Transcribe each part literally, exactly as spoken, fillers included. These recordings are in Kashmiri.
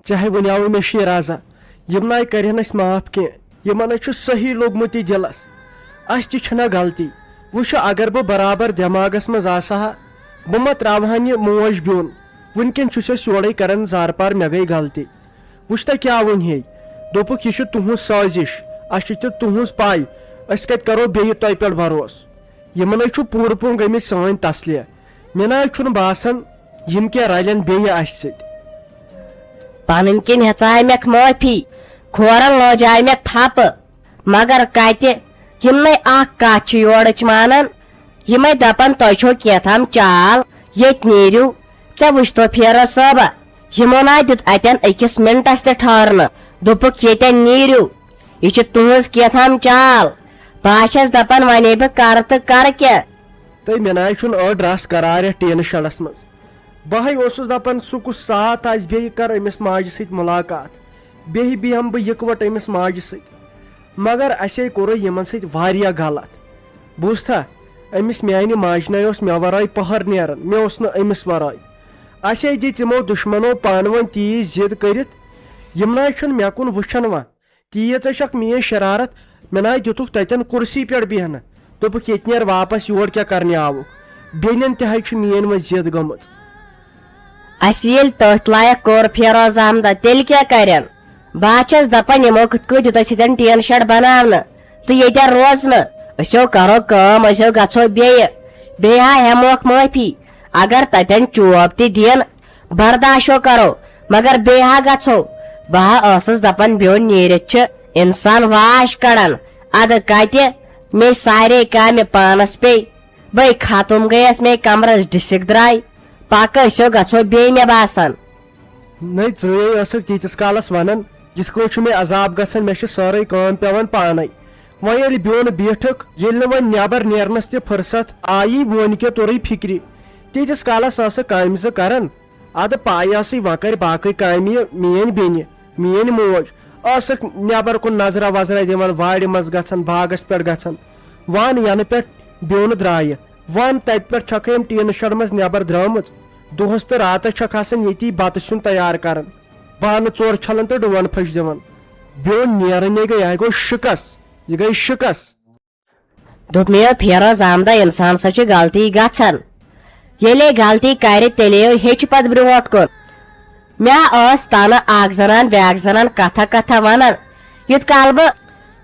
ژےٚ ہے وَنیٛاوُے مےٚ شیرازا، یِم نَے کَرن اَسہِ معاف کینٛہہ، یِمن ہے چھُ صحیح لوٚگمُت یہِ دِلس۔ اَسہِ تہِ چھَنا غلطی؟ وٕچھ، اگر بہٕ برابر دٮ۪ماغس منٛز آسہٕ ہا، بہٕ ما ترٛاوہن یہِ موج بیوٚن؟ وٕنکٮ۪ن چھُس أسۍ یورَے کران زارپار، مےٚ گٔے غلطی۔ وٕچھ تہ کیٛاہ ووٚن ہے، دوٚپُکھ، "یہِ چھِ تُہٕنٛز سٲزِش، اَسہِ چھِ تہِ تُہٕنٛز پَے، أسۍ کَتہِ کَرو بیٚیہِ تۄہہِ پٮ۪ٹھ بھروسہٕ؟" یِمَن ہے چھُ پوٗرٕ پٲٹھۍ گٔمٕتۍ سٲنۍ تسلہِ۔ مےٚ نہ حظ چھُنہٕ باسان یِم کینٛہہ رَلن بیٚیہِ اَسہِ سۭتۍ۔ پنٕنۍ کِنۍ ہیژاے مےٚ معٲفی، کھورن لٲجاے مےٚ تھپہٕ، مگر کتہِ؟ یِمنے اکھ کتھ چھِ یورٕچ مانان۔ یِمے دپان، "تۄہہِ چھو کینٛہہ تام چال، ییٚتہِ نیٖرِو۔" ژےٚ وٕچھتو فیروز صٲبہ، یِمو نہ دیُت اتٮ۪ن أکِس منٹس تہِ ٹھہرنہٕ، دوٚپُکھ، "ییٚتٮ۪ن نیٖرِو، یہِ چھِ تُہنٛز کینٛہہ تام چال۔" بہٕ ہا چھَس دپان، وۄنۍ بہٕ کرٕ تہٕ کرٕ کیٛاہ؟ تہٕ مےٚ نہ حظ چھُنہٕ أڑ رس قرار یتھ ٹیٖنہٕ شڈس منٛز۔ بہٕ ہے اوسُس دپان، سُہ کُس ساتھ آسہِ بیٚیہِ کر أمِس ماجہِ سۭتۍ مُلاقات، بیٚیہِ بیٚہمہٕ بہٕ یِکوَٹہٕ أمِس ماجہِ سۭتۍ۔ مگر اسے کوٚر یِمن سۭتۍ واریاہ غلط۔ بوٗزتھا، أمِس میانہِ ماجہِ نے اوس مےٚ ورٲے پہر نیران، مےٚ اوس نہٕ أمِس ورٲے۔ اسے دِژ یِمو دُشمنو پانہٕ ؤنۍ تیٖژ ضد کٔرِتھ، یِم نہ حظ چھِنہٕ مےٚ کُن وٕچھان وۄنۍ۔ تیٖژ ہے چھکھ میٲنۍ شرارت، مےٚ ناے دِتُکھ تتٮ۪ن کُرسی پٮ۪ٹھ بیہنہٕ۔ دوٚپُکھ، "ییٚتہِ نیر واپس، یور کیٛاہ کرنہِ آوُکھ؟" بیٚنٮ۪ن تہِ حظ چھِ میٲنۍ وۄنۍ ضد گٔمٕژ۔ اسہِ ییٚلہِ تٔتھۍ لایق کوٚر فیروز احمدن، تیٚلہِ کیٛاہ کرن؟ بہٕ ہا چھَس دپان، یِمو کِتھ کٔنۍ دیُت اسہِ ییٚتٮ۪ن ٹیٖن شیڈ بناونہٕ تہٕ ییٚتٮ۪ن روزنہٕ؟ أسۍ ہو کرو کٲم، أسۍ ہو گژھو بیٚیہِ، بیٚیہِ ہا ہٮ۪موکھ معٲفی۔ اگر تتٮ۪ن چوب تہِ دِن، برداشو کرو، مگر بیٚیہِ ہا گژھو۔ بہٕ ہا ٲسٕس دپان، بیوٚن نیٖرِتھ چھِ انسان واش کڑان۔ ادٕ کتہِ؟ مے سارے کامہِ پانس پیٚیہِ۔ بے ختم گٔیس، مے کمرس ڈسک درٛاے۔ پکھ أسۍ ہو گژھو بیٚیہِ، مےٚ باسان۔ نٔے ژٕے ٲسٕکھ تیٖتِس کالس ونان، یِتھ کٲٹھۍ چھُ مے عذاب گژھان، مےٚ چھِ سٲرٕے کٲم پٮ۪وان پانے۔ وۄنۍ ییٚلہِ بیوٚن بیٖٹھٕکھ، ییٚلہِ نہٕ وۄنۍ نٮ۪بر نیرنس تہِ فرصت آیی، وۄنۍ کیٛاہ توٚرُے فِکرِ؟ تیٖتِس کالس ٲسٕکھ کامہِ زٕ کران۔ ادٕ پاے ٲسٕے، وۄنۍ کرِ باقٕے کامہِ یہِ میٲنۍ بیٚنہِ، میٲنۍ موج۔ ٲسٕکھ نٮ۪بر کُن نظرا وظرا دِوان، وارِ منٛز گژھان، باغس پٮ۪ٹھ گژھان۔ وان ینہٕ پٮ۪ٹھ بیوٚن درٛایہِ، وان تتہِ پٮ۪ٹھ چھکھ أمۍ ٹیٖنہٕ شڈ منٛز نٮ۪بر درٛامٕژ۔ دۄہس تہٕ راتس چھکھ آسان ییٚتی بتہٕ سیُن تیار کران۔ بانہٕ ژور چھلان تہٕ ڈُون پھٔش دِوان۔ بیوٚن نیرٲنی گٔے، یہِ گوٚو شِکس، یہِ گٔے شِکس۔ دوٚپ مےٚ، فیروز احمدہ، انسان سۭتۍ چھِ غلطی گژھان۔ ییٚلے غلطی کرِ، تیٚلے ہیٚچھِ پتہٕ برونٛٹھ کُن۔ مےٚ ٲس تنہٕ اکھ زنان بیٛاکھ زنان کتھا کتھا ونان، یُت کال بہٕ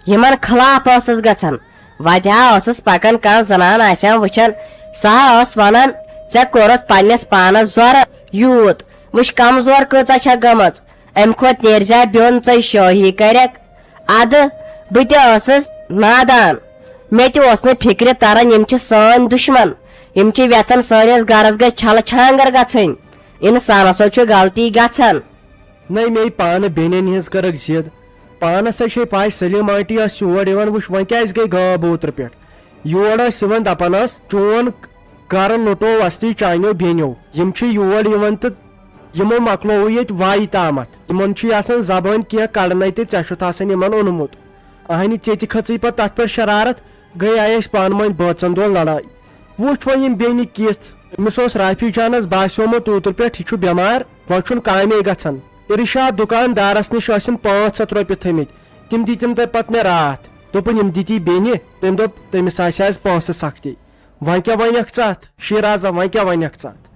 یِمن خلاف ٲسٕس گژھان۔ وتہِ ہا ٲسٕس پکان، کانٛہہ زنان آسہِ ہا وٕچھان، سۄ ہا ٲس ونان، "ژےٚ کوٚرُتھ پننِس پانس زورٕ یوٗت، وٕچھ کمزور کۭژاہ چھےٚ گٔمٕژ، امہِ کھۄتہٕ نیرِ زِ بیوٚن ژے شٲہی کرٮ۪کھ۔" ادٕ بہٕ تہِ ٲسٕس نادان، مےٚ تہِ اوس نہٕ فکرِ تران، یِم چھِ سٲنۍ دُشمن، یِم چھِ یژھان سٲنِس گرس گژھِ چھلہٕ چھانگر گژھٕنۍ۔ انسانس حظ چھُ غلطی گژھان۔ نَے مے پانہٕ بیٚنٮ۪ن ہٕنٛز کٔرٕکھ ضد۔ پانس ہے چھے پاے، سلیمہ آنٹی ٲس یور یِوان، وٕچھ وۄنۍ کیٛازِ گٔے غٲب اوترٕ پٮ۪ٹھ۔ یور ٲس یِوان، دپان ٲس، "چون گرٕ لُٹو وستی چانیو بیٚنیو۔ یِم چھِ یور یِوان تہٕ یِمو مۄکلووُے ییٚتہِ وایہِ تامتھ۔ یِمن چھُے آسان زبٲنۍ کینٛہہ کڑنے تہٕ ژےٚ چھُتھ آسان یِمن اوٚنمُت۔ اہنہِ ژےٚ تہِ کھٔژٕے پتہٕ تتھ پٮ۪ٹھ شرارت، گٔے آیہِ اسہِ پانہٕ ؤنۍ بٲژن دۄن لڑاے۔" وٕچھ وۄنۍ یِم بیٚنہِ کِژھ۔ أمِس اوس رافی جانس باسیومُت اوترٕ پٮ۪ٹھ یہِ چھُ بٮ۪مار، وۄنۍ چھُنہٕ کامے گژھان۔ ارشاد دُکاندارس نِش ٲسِم پانٛژھ ہتھ رۄپیہِ تھٲمٕتۍ، تِم دِتِم تۄہہِ پتہٕ مےٚ راتھ۔ دوٚپُن، "یِم دِتی بیٚنہِ۔" تٔمۍ دوٚپ، "تٔمِس آسہِ آز پونٛسہٕ سختی۔" وۄنۍ کیٛاہ ونکھ ژٕ اتھ؟ شیرازا، وۄنۍ کیٛاہ ونکھ ژٕ اتھ؟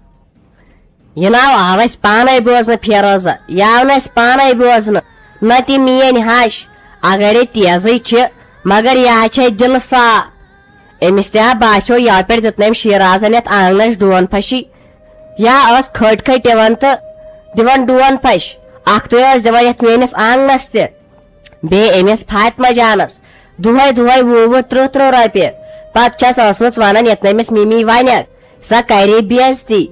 یہِ ناو آو اسہِ پانے بوزنہٕ فیروزہ، یہِ آو نہٕ اسہِ پانے بوزنہٕ، نہ تہِ میٲنۍ ہش۔ اگرے تیزٕے چھِ، مگر یہِ ہا چھے دِلہٕ صاف۔ أمِس تہِ ہا باسیو یَوٕ پٮ۪ٹھ دیُت نہٕ أمۍ شیرازن یتھ آنگنس ڈون پھشی۔ یا ٲس کھٔٹۍ کھٔٹۍ یِوان تہٕ دِوان ڈون پھش۔ اکھتُے ٲس دِوان یتھ میٲنِس آنگنس تہِ۔ بیٚیہِ أمِس فاطمہ جانس دۄہے دۄہے وُہ وُہ ترٕٛہ ترٕٛہ رۄپیہِ۔ پتہٕ چھس ٲسمٕژ ونان، یتھ نہٕ أمِس مِمی ونکھ، سۄ کرے بے عزتی۔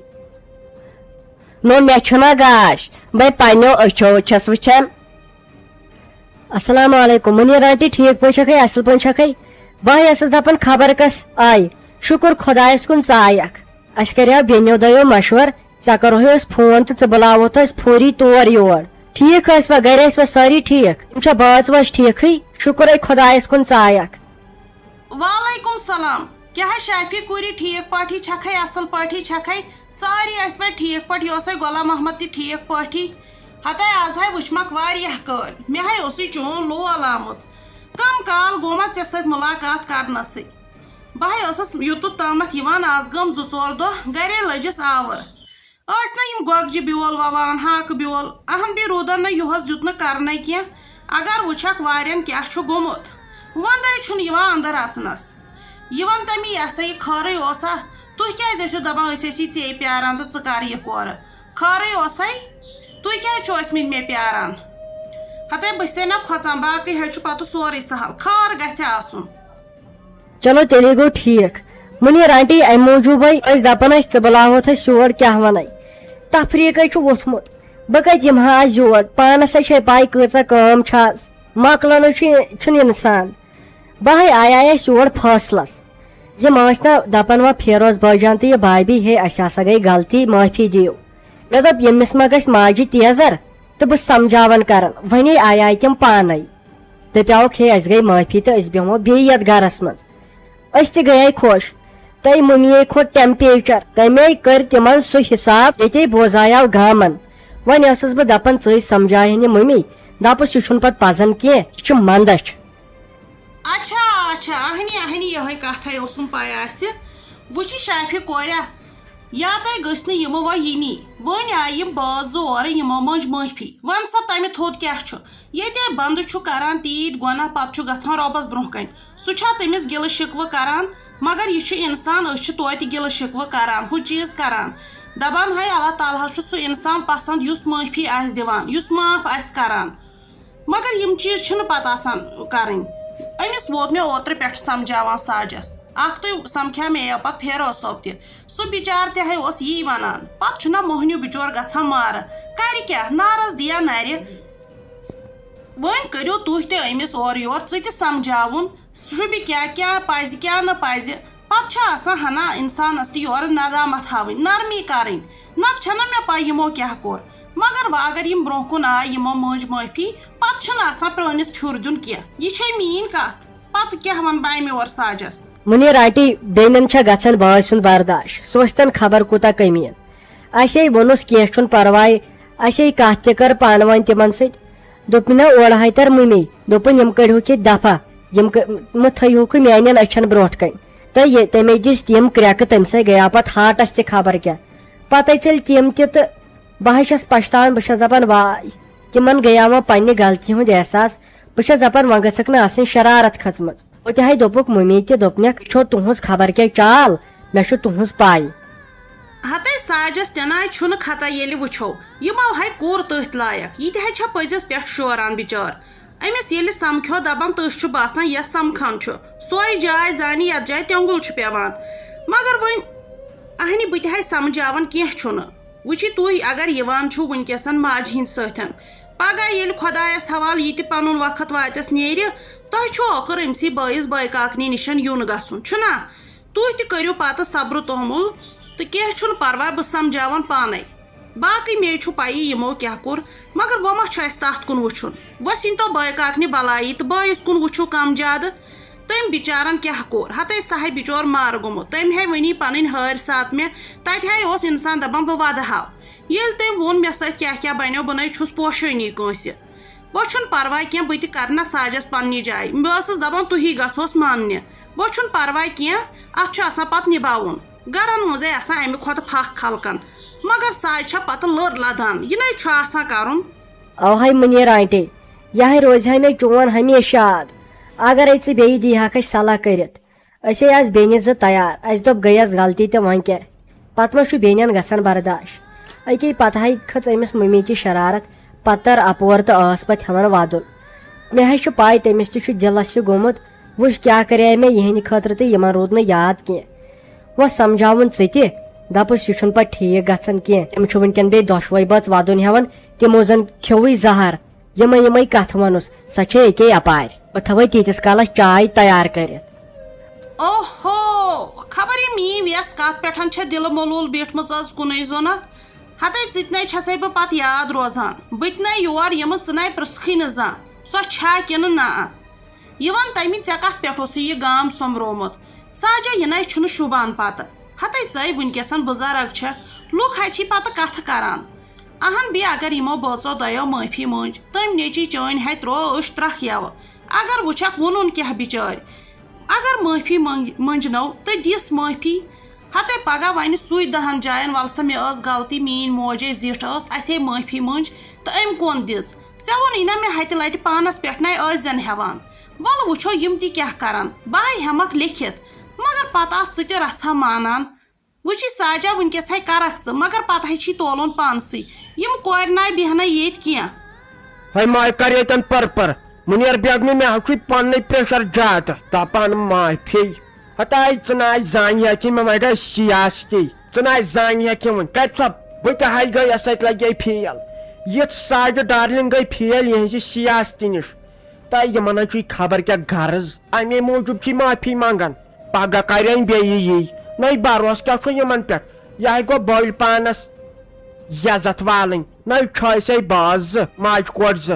نو مےٚ چھُنہ گاش، بے پننیو أچھو چھس وٕچھان۔ السلام علیکم منیر آنٹی، ٹھیک پٲٹھۍ چھکھے؟ اصل پٲٹھۍ چھکھے؟ بہٕ ہے ٲسٕس دپان خبر کس آیہِ، شُکر خۄدایس کُن ژٕ آیکھ۔ اسہِ کریاو بیٚنیو دۄیو مشور، ژےٚ کرہوے أسۍ فون تہٕ ژٕ بُلاوتھ أسۍ فوری تور یور۔ ٹھیک ٲسوا؟ گرِ ٲسوا سٲری ٹھیک؟ یِم چھا بٲژ وٲژ ٹھیکھٕے؟ شُکرے خۄدایس کُن ژٕ آیکھ۔ وعلیکم السلام۔ کیٛاہ حظ شافی کوٗری، ٹھیک پٲٹھی چھکھے؟ اصل پٲٹھی چھکھے؟ سٲری ٲسوا ٹھیک پٲٹھۍ؟ یہِ اوسے غلام محمد تہِ ٹھیک پٲٹھی؟ ہتے آز ہاے وٕچھمکھ واریاہ کٲلۍ، مےٚ ہاے اوسُے چون لول آمُت۔ کم کال گوٚو مےٚ ژےٚ سۭتۍ مُلاقات کرنَسٕے۔ بہٕ ہاے ٲسٕس یوٚتُتھ تامَتھ یِوان، آز گٔم زٕ ژور دۄہ گرے لٔجِس آوٕر۔ ٲسۍ نہ یِم گۄگجہِ بیول وَوان، ہاکہٕ بیول، اہن بیٚیہِ روٗدَن نہ یُہُس دیُت نہٕ کرنَے کینٛہہ۔ اگر وٕچھکھ وارٮ۪ن کیٛاہ چھُ گوٚمُت، وَندَے چھُنہٕ یِوان اَندَر اَژنَس۔ یہِ وَن تَمی، یہِ ہسا یہِ خٲرٕے اوسا؟ تُہۍ کیٛازِ ٲسِو دَپان أسۍ ٲسی ژے پیاران تہٕ ژٕ کر یہِ کورٕ؟ خٲرٕے اوسَے؟ تُہۍ کیٛازِ چھِو ٲسمٕتۍ مےٚ پیاران؟ ہتے بہٕ چھسے نہ کھۄژان، باقٕے حظ چھُ پَتہٕ سورُے سہل، خٲر گژھِ آسُن۔ چلو تیٚلے گوٚو ٹھیٖک۔ مُنیٖر آنٹی، اَمہِ موٗجوٗبَے ٲسۍ دَپان ٲسۍ ژٕ بُلاوہوتھ أسۍ یور، کیٛاہ وَنَے؟ تفریٖقٕے چھُ ووٚتھمُت۔ بہٕ کَتہِ یِمہٕ ہا آز یور؟ پانَس ہے چھے پَے کۭژاہ کٲم چھِ آز۔ مۄکلان چھُ، چھُنہٕ اِنسان۔ بہٕ ہے آیایس یور فٲصلَس۔ یِم ٲسۍ نہ دَپان وۄنۍ فیروز بٲجان تہٕ یہِ بھابھی، ہے اَسہِ ہسا گٔے غلطی، معٲفی دِیِو۔ مےٚ دوٚپ ییٚمِس ما گژھِ ماجہِ تیزر، تہٕ بہٕ سمجھاوان کران۔ وۄنۍ آیے تِم پانے۔ دپیاوکھ ہے اَسہِ گٔے معٲفی تہٕ أسۍ بیٚہمو بیٚیہِ یتھ گرس منٛز۔ أسۍ تہِ گٔیے خۄش۔ تہٕ مُمیے کھوٚت ٹیمپیچر، تمے کٔرۍ تِمن سُہ حساب ییٚتے بوزایاو گامن۔ وۄنۍ ٲسٕس بہٕ دپان ژٕے سمجھاوہن یہِ مُمی، دپُس یہِ چھُنہٕ پتہٕ پزان کینٛہہ، یہِ چھِ منٛدچھ۔ اچھا، اچھا، اہنی، اہنی، یہے کتھے اوسُم پاے آسہِ۔ وٕچھ شافی کوریا، یا تۄہہِ گٔژھۍ نہٕ یِمہٕ وۄنۍ یِنی۔ وۄنۍ آیہِ یِم بٲژ زٕ اورٕ، یِمو مٔنٛج معٲفی۔ وَن سا، تَمہِ تھوٚد کیٛاہ چھُ؟ ییٚتہِ بنٛدٕ چھُ کران تیٖتۍ گۄناہ، پتہٕ چھُ گژھان رۄبَس برونٛہہ کَنہِ۔ سُہ چھا تٔمِس گِلہٕ شِکوٕ کران؟ مگر یہِ چھُ اِنسان، أسۍ چھِ توتہِ گِلہٕ شِکوٕ کران، ہُہ چیٖز کران۔ دَپان، ہاے، اللہ تعالیٰ ہَس چھُ سُہ اِنسان پسنٛد، یُس معٲفی آسہِ دِوان، یُس معاف آسہِ کران۔ مگر یِم چیٖز چھِنہٕ پَتہٕ آسان کَرٕنۍ۔ أمِس ووت مےٚ اوترٕ پٮ۪ٹھ سَمجھاوان ساجَس۔ اَکھتُے سَمکھیٛاو مےٚ یَپَتھ فیروز صٲب تہِ۔ سُہ بِچار تہِ ہے اوس یی وَنان۔ پَتہٕ چھُنہ موٚہنیوٗ بِچور گژھان مارٕ۔ کَرِ کیٛاہ؟ نارَس دِیا نَرِ۔ وۄنۍ کٔرِو تُہۍ تہِ أمِس اورٕ یور، ژٕ تہِ سَمجھاوُن۔ شوٗبہِ کیٛاہ، کیٛاہ پَزِ، کیٛاہ نہٕ پَزِ۔ پتہٕ چھِ آسان ہنا اِنسانَس تہِ یورٕ ندامت ہاوٕنۍ، نرمی کرٕنۍ۔ نتہٕ چھَنہ مےٚ پَے یِمو کیٛاہ کوٚر۔ مگر وۄنۍ اگر یِم برونٛہہ کُن آے، یِمو مٔنٛج معٲفی، پتہٕ چھُنہٕ آسان پرٛٲنِس پھیُر دیُن کینٛہہ۔ یہِ چھے میٛٲنۍ کتھ۔ پتہٕ کیٛاہ وَنہٕ بہٕ اَمہِ اورٕ ساجَس؟ مُنیٖر آنٹی، بیٚنٮ۪ن چھےٚ گژھان بٲے سُنٛد برداش۔ سُہ ٲسۍتن خبر کوٗتاہ کٔمیٖن۔ اَسے ووٚنُس، کینٛہہ چھُنہٕ پرواے، اَسے کتھ تہِ کٔر پانہٕ ؤنۍ تِمن سۭتۍ۔ دوٚپُن، نہ، اورٕ ہاے تر مُمی۔ دوٚپُن، یِم کٔڑۍہوکھ ییٚتہِ دفع، یِم ک-، مہٕ تھٲیہوکھ میانٮ۪ن أچھن برونٛٹھ کنہِ۔ تہٕ یہِ، تَمے دِژ تِم کرٛٮ۪کہٕ، تَمہِ سۭتۍ گٔیاو پتہٕ ہارٹس تہِ خبر کیٛاہ۔ پتے ژٔلۍ تِم تہِ تہٕ بہٕ ہاے چھَس پشتاوان، بہٕ چھَس دپان، واے، تِمن گٔیاو وۄنۍ پننہِ غلطی ہُنٛد احساس۔ بہٕ چھَس دپان، وۄنۍ گٔژھکھ نہٕ آسٕنۍ شرارت کھٔژمٕژ۔ ہُتہِ ہاے دوٚپُکھ مُمی تہِ، دوٚپنکھ، یہِ چھو تُہنٛز خبر کیٛاہ چال، مےٚ چھُ تُہنٛز پاے۔ ہتے ساجس تہِ ناے چھُنہٕ خطا ییٚلہِ وٕچھو، یِمو ہاے کوٚر تٔتھۍ لایق، یہِ تہِ ہاے چھا پٔزِس پٮ۪ٹھ شوران بِچٲر۔ أمِس ییٚلہِ سمکھیو دپان تٔژھ چھُ باسان یۄس سمکھان چھُ، سۄے جاے زانہِ یتھ جایہِ تیٚنگُل چھُ پٮ۪وان۔ مگر وۄنۍ اہنہِ بہٕ تہِ ہاے سمجھاوان کینٛہہ چھُنہٕ۔ وٕچھِو تُہۍ اگر یِوان چھُو وٕنکیٚسن ماجہِ ہِنٛدۍ سۭتۍ، پگاہ ییٚلہِ خۄدایس حوالہٕ یہِ تہِ پنُن وقت واتٮ۪س نیرِ، تۄہہِ چھُو ٲخٕر أمسٕے بٲیِس بٲے کاکنہِ نِشن یُن گژھُن، چھُنا؟ تُہۍ تہِ کٔرِو پتہٕ صبرٕ توٚمُل تہٕ کینٛہہ چھُنہٕ پرواے، بہٕ سمجھاوان پانے۔ باقٕے مے چھُ پَیی یِمو کیٛاہ کوٚر، مگر وۄنۍ ما چھُ اَسہِ تَتھ کُن وٕچھُن؟ وۄنۍ سٕنٛدۍ تو بٲے کاکنہِ بَلایی تہٕ بٲیِس کُن وٕچھِو کَم زیادٕ۔ تٔمۍ بِچارَن کیٛاہ کوٚر؟ ہَتَے سا ہے بِچور مارٕ گوٚمُت۔ تٔمۍ ہے ؤنی پَنٕنۍ ہٲرۍ ساتھ مےٚ، تَتہِ ہے اوس اِنسان دَپان بہٕ وَدٕ ہاو۔ ییٚلہِ تٔمۍ ووٚن مےٚ سۭتۍ کیٛاہ کیٛاہ بَنیو، بہٕ نَے چھُس پوشٲنی کٲنٛسہِ۔ وۄنۍ چھُنہٕ پرواے کینٛہہ، بہٕ تہِ کرٕ نہ ساجس پننہِ جایہِ۔ بہٕ ٲسٕس دپان تُہی گژھوس ماننہِ۔ وۄنۍ چھُنہٕ پرواے کینٛہہ، اتھ چھُ آسان پتہٕ نباوُن۔ گرن منٛزے آسان امہِ کھۄتہٕ پھکھ خلقن، مگر ساجہِ چھےٚ پتہٕ لٔر لدان، یہِ نے چھُ آسان کرُن۔ اوہے مُنیر آنٹی، یہے روزِ ہا مےٚ چون ہمیشہٕ یاد، اگرے ژٕ بیٚیہِ دی ہکھ اسہِ صلاح کٔرِتھ۔ أسۍ ہے آسہٕ بیٚنہِ زٕ تیار۔ اَسہِ دوٚپ گٔیَس غلطی تہٕ وۄنۍ کیٛاہ؟ پَتہٕ ما چھُ بیٚنٮ۪ن گژھان برداش؟ أکی پَتہٕ ہَے کھٔژ أمِس مٔمی تہِ شرارت، پَتہٕ تٔر اَپور تہٕ ٲس پَتہٕ ہٮ۪وان وَدُن۔ مےٚ ہے چھُ پَے تٔمِس تہِ چھُ دِلَس یہِ گوٚمُت، وٕچھ کیٛاہ کَرے مےٚ یِہِنٛدِ خٲطرٕ تہٕ یِمَن روٗد نہٕ یاد کینٛہہ۔ وۄنۍ سَمجھاوُن ژٕ تہِ، دَپُس یہِ چھُنہٕ پَتہٕ ٹھیٖک گژھان کینٛہہ۔ تِم چھِ وٕنکٮ۪ن بیٚیہِ دۄشوَے بٲژ وَدُن ہٮ۪وان، تِمو زَن کھیوٚوُے زَہر۔ یِمے یِمے کتھٕ ونُس، سۄ چھے ییٚکے یپارِ۔ بہٕ تھاوے تیٖتِس کالس چاے تیار کٔرِتھ۔ اوہو، خبر یہِ میٲنۍ ویس کتھ پٮ۪ٹھ چھےٚ دِلہٕ ملوٗل بیٖٹھمٕژ از کُنُے زوٚنتھ۔ ہتے ژٕ تہِ نے چھسے بہٕ پتہٕ یاد روزان۔ بہٕ تہِ نے یور یِمہٕ، ژٕ نے پرژھکھٕے نہٕ زانٛہہ سۄ چھا کِنہٕ نہ۔ یہِ ون تمی، ژےٚ کتھ پٮ۪ٹھ اوسُے یہِ گام سوٚمبرومُت؟ ساجا، یہِ نے چھُنہٕ شوٗبان پتہٕ۔ ہتے ژے وٕنکیٚسن بُزرگ چھےٚ، لُکھ ہا چھی پتہٕ کتھٕ کران۔ اہن بی اگر یِمو بٲژو دۄیو معٲفی مٔنج، تٔمۍ نیٚچی چٲنۍ ہتہِ ترٛوو أچھ ترکھ یَوٕ۔ اگر وٕچھکھ ووٚنُن کیٛاہ بِچٲرۍ۔ اگر معٲفی منگ-، مٔنجنو تہٕ دِس معٲفی۔ ہتے پگاہ ونہِ سُے دہن جاین، ولسہ مےٚ ٲس غلطی، میٛٲنۍ موجے زِٹھ ٲس، اسے معٲفی مٔنج تہٕ أمۍ کۄن دِژ؟ ژےٚ ووٚنُے نا مےٚ ہتہِ لٹہِ پانس پٮ۪ٹھ نے ٲسۍ زٮ۪ن ہٮ۪وان۔ ولہٕ وٕچھو یِم تہِ کیٛاہ کرن، بہٕ ہاے ہٮ۪مکھ لیکھِتھ۔ مگر پتہٕ آس ژٕ تہِ رژھا مانان۔ وٕچھی ساجا، وٕنکیٚس ہے کرکھ ژٕ، مگر پتہٕ ہے چھی تولُن پانسٕے۔ یِم کورِ ناے بیہنے ییٚتہِ کینٛہہ۔ ہے ماے کر ییٚتٮ۪ن پٔر پٔر۔ مُنیر بیگمہِ، مےٚ حظ چھُے پننُے پریشر زیادٕ، دپان معافی۔ ہتاے ژٕ ناے زانہِ ہیٚکہِ، مےٚ وۄنۍ گٔے سیاستی۔ ژٕ ناے زانہِ ہیٚکہِ وۄنۍ۔ کتہِ سۄ؟ بہٕ تہِ ہاے گٔیس، سۄ تہِ لگے فیل۔ یِژھ ساجہِ ڈارلنگ گٔے فیل یِہنٛزِ سیاستی نِش۔ تہٕ یِمن حظ چھُے خبر کیٛاہ غرض، اَمے موٗجوٗب چھُے معٲفی منٛگان۔ پگاہ کرن بیٚیہِ یی۔ نٔے بروسہٕ کیٛاہ چھُ یِمن پٮ۪ٹھ؟ یہِ ہاے گوٚو بٔلۍ پانس یزتھ والٕنۍ۔ نٔے چھُ أسۍ ہے باز زٕ، ماجہِ کورِ زٕ۔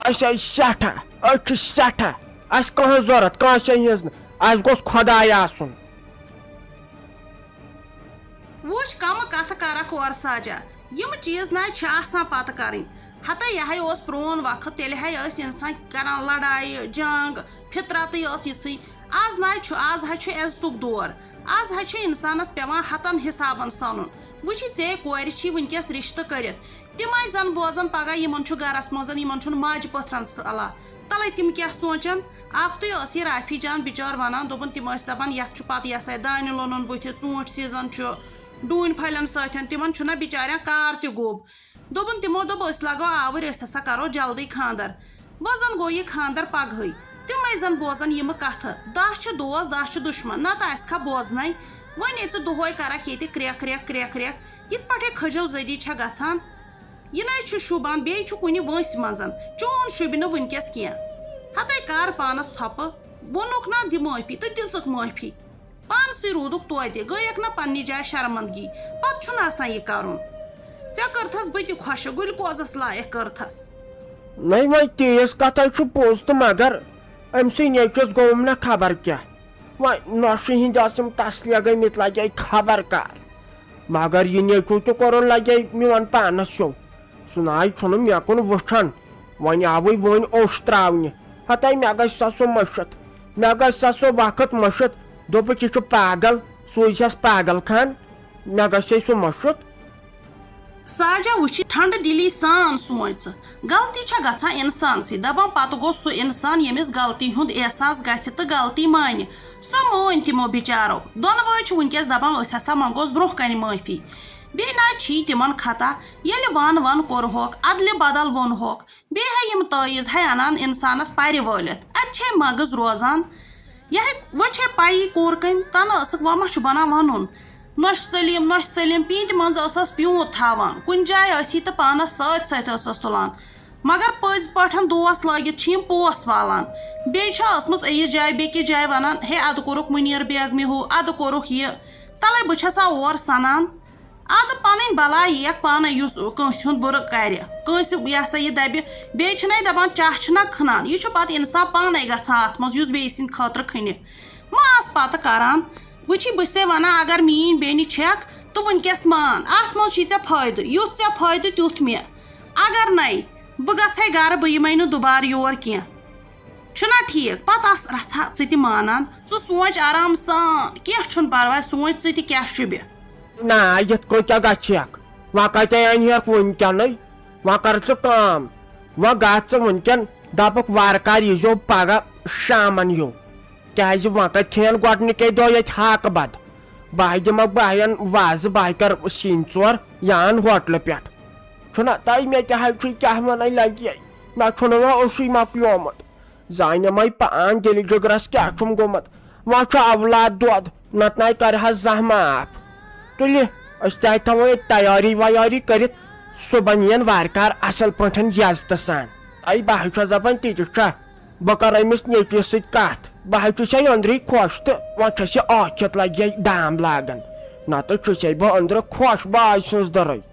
أسۍ ہے سٮ۪ٹھاہ، أسۍ چھِ سٮ۪ٹھاہ۔ اَسہِ کٕہٕنٛز ضروٗرت کٲنٛسہِ ہٕنٛز نہٕ۔ اَسہِ گوٚژھ خۄداے آسُن۔ وٕچھ، کمہٕ کتھٕ کرکھ اورٕ ساجا۔ یِم چیٖز نہ چھِ آسان پتہٕ کرٕنۍ۔ ہتے یہِ ہے اوس پرون وقت، تیٚلہِ ہے ٲسۍ انسان کران لڑایہِ، جنگ، فطرتٕے ٲس یِژھٕے۔ آز نہ چھُ، آز حظ چھُ عزتُک دور۔ آز حظ چھُ انسانس پٮ۪وان ہتن حسابن سنُن۔ وٕچھِ، ژے کورِ چھی وٕنکیٚس رشتہٕ کٔرِتھ۔ تِمے زن بوزن پگاہ یِمن چھُ گرس منٛز، یِمن چھُنہٕ ماجہِ پٔتھرن صلاح۔ تلے تِم کیٛاہ سونٛچن؟ اکھتُے ٲس یہِ رافی جان بِچٲر ونان، دوٚپُن، تِم ٲسۍ دپان، یتھ چھُ پتہٕ یہِ ہسا یہِ دانہِ لونُن بٕتھِ، ژوٗنٛٹھۍ season چھُ، ڈوٗنۍ پھلٮ۪ن سۭتۍ، تِمن چھُنہ بِچارٮ۪ن کار تہِ گوٚب۔ دوٚپُن، تِمو دوٚپ، أسۍ لگو آوٕرۍ، أسۍ ہسا کرو جلدی خانٛدر۔ وۄنۍ زن گوٚو یہِ خانٛدر پگہٕے۔ تِمے زن بوزن یِمہٕ کتھٕ، دَہ چھِ دوس، دَہ چھِ دُشمن، نتہٕ آسہِ کھا بوزنے؟ وۄنۍ ییٚلہِ ژٕ دۄہے کرکھ ییٚتہِ کرٛیکھ کرٛیکھ کرٛیکھ کرٛیکھ، یِتھ پٲٹھۍ کھٔجو زٔدی چھےٚ گژھان۔ یہِ نَے چھُ شوٗبان، بیٚیہِ چھُ کُنہِ وٲنٛسہِ منٛز۔ چون شوٗبہِ نہٕ وٕنکیٚس کینٛہہ۔ ہَتَے کر پانَس ژھۄپہٕ۔ ووٚنُکھ نا دِ معٲفی تہٕ دِژٕکھ معٲفی۔ پانسٕے روٗدُکھ توتہِ، گٔیَکھ نہ پننہِ جایہِ شرمندگی۔ پتہٕ چھُنہٕ آسان یہِ کرُن۔ ژےٚ کٔرتھس بہٕ تہِ خۄشک، گلوکوزس لایق کٔرتھس۔ نَے وۄنۍ تیز کتھے چھُ پوٚز تہٕ مگر أمۍ سٕے نیٚچوِس گوٚوُم نہ خبر کیٛاہ۔ وۄنۍ نۄشہِ ہِنٛدۍ ٲسِم تسلیہ گٔمٕتۍ لگے خبر کر۔ مگر یہِ نیٚچوٗ تہِ کوٚرُن لگے میون پانس ہیوٚو۔ سُہ ناے چھُنہٕ مےٚ کُن وٕچھان۔ وۄنۍ آوٕے وۄنۍ اوٚش تراونہِ۔ ہتے مےٚ گژھِ سا سُہ مٔشِتھ۔ مےٚ گژھِ سا سُہ وقت مٔشِتھ۔ دوٚپُکھ، یہِ چھُ پاگل، سوٗزہَس پاگل خان۔ مےٚ گژھِ سُہ مٔشِتھ۔ ساجا وٕچھِ ٹھنڈٕ دِلی سان سونٛچ ژٕ۔ غلطی چھےٚ گژھان انسانسٕے، دپان پتہٕ گوٚو سُہ انسان ییٚمِس غلطی ہُنٛد احساس گژھِ تہٕ غلطی مانہِ۔ سۄ مٲنۍ تِمو بِچارو۔ دۄنوَے چھِ وٕنکیٚس دپان، أسۍ ہسا منٛگوس برونٛہہ کنہِ معٲفی۔ بیٚیہِ نہ چھِی تِمن خطا، ییٚلہِ ون ون کوٚرہوکھ، ادلہِ بدل ووٚنہوکھ۔ بیٚیہِ ہے یِم تٲویٖز ہے انان انسانس پرِ وٲلِتھ، اتہِ چھے مغز روزان۔ یہِ ہے وۄنۍ چھے پَیی کوٗر کٔمۍ تنہٕ ٲسٕکھ، وۄنۍ ما چھُ بنان ونُن؟ نۄشہِ سلیٖم، نۄشہِ سلیٖم، پیٖنتہِ منٛز ٲسٕس پیوٗنت تھاوان، کُنہِ جایہِ ٲسی تہٕ پانس سۭتۍ سۭتۍ ٲسٕس تُلان۔ مگر پٔزۍ پٲٹھۍ دوس لٲگِتھ چھِ یِم پوس والان۔ بیٚیہِ چھےٚ ٲسمٕژ أکِس جایہِ بیٚکِس جایہِ ونان، ہے، ادٕ کوٚرُکھ مُنیر بیگمہِ ہُہ، ادٕ کوٚرُکھ یہِ۔ تلے بہٕ چھسا اور سنان؟ ادٕ پنٕنۍ بلاے یِیَکھ پانے، یُس کٲنٛسہِ ہُنٛد بُرٕ کرِ، کٲنٛسہِ یہِ ہسا یہِ دبہِ۔ بیٚیہِ چھِنَے دپان، چاہ چھِنہ کھنان، یہِ چھُ پتہٕ انسان پانے گژھان اتھ منٛز، یُس بیٚیہِ سٕنٛدِ خٲطرٕ کھنہِ۔ ما آس پتہٕ کران؟ وٕچھی، بہٕ چھسے ونان، اگر میٲنۍ بیٚنہِ چھکھ تہٕ وٕنکیٚس مان، اتھ منٛز چھی ژےٚ فٲیدٕ، یُتھ ژےٚ فٲیدٕ تیُتھ مےٚ۔ اگر نے، بہٕ گژھے گرٕ، بہٕ یِمے نہٕ دُبارٕ یور کینٛہہ۔ چھُنہ ٹھیٖک؟ پتہٕ آس رژھا ژٕ تہِ مانان۔ ژٕ سونٛچ آرام سان، کینٛہہ چھُنہٕ پرواے، سونٛچ ژٕ تہِ کیٛاہ شوٗبہِ۔ نہ، یِتھ کٔنۍ کیٛاہ گژھِ ہٮ۪کھ؟ وۄنۍ کتہِ انہِ ہٮ۪کھ وٕنکیٚنٕے؟ وۄنۍ کر ژٕ کٲم، وۄنۍ گژھ ژٕ وٕنکیٚن، دپکھ وارٕ کار ییٖزیو پگاہ شامن ہیوٗ۔ کیٛازِ وۄنۍ کتہِ کھیٚین گۄڈنِکے دۄہ ییٚتہِ ہاکہٕ بد؟ بہٕ ہاے دِمکھ بایَن وازٕ، بہٕ ہاے کرٕ سِنۍ ژور یا ان ہوٹلہٕ پٮ۪ٹھ۔ چھُنہ تۄہہِ مےٚ تہِ حظ چھُے کیٛاہ وَنَے لگہِ، مےٚ چھُنہٕ وۄنۍ اوسُے مۄکلیومُت۔ زانٮ۪مَے پان دِلہِ جِگرَس کیٛاہ چھُم گوٚمُت۔ وۄنۍ چھُ اولاد دۄد، نَتہٕ نَے کَرِ ہا زانٛہہ معاف۔ تُلہِ، أسۍ تہِ ہَے تھاوو ییٚتہِ تیٲری ویٲری کٔرِتھ، صُبحن یِن وارٕ کارٕ اَصٕل پٲٹھۍ یَزتہٕ سان۔ اَے بہٕ ہَے چھُس دَپان تِتہِ چھا، بہٕ کَرٕ أمِس نیٚچوِس سۭتۍ کَتھ۔ بہٕ ہَے چھُس ہے أنٛدرٕے خۄش تہٕ وۄنۍ چھَس یہِ ٲکھِتھ لَگہِ ہے دام لاگان۔ نَتہٕ چھُس ہے بہٕ أنٛدرٕ خۄش باے سٕنٛز دٔرٕے۔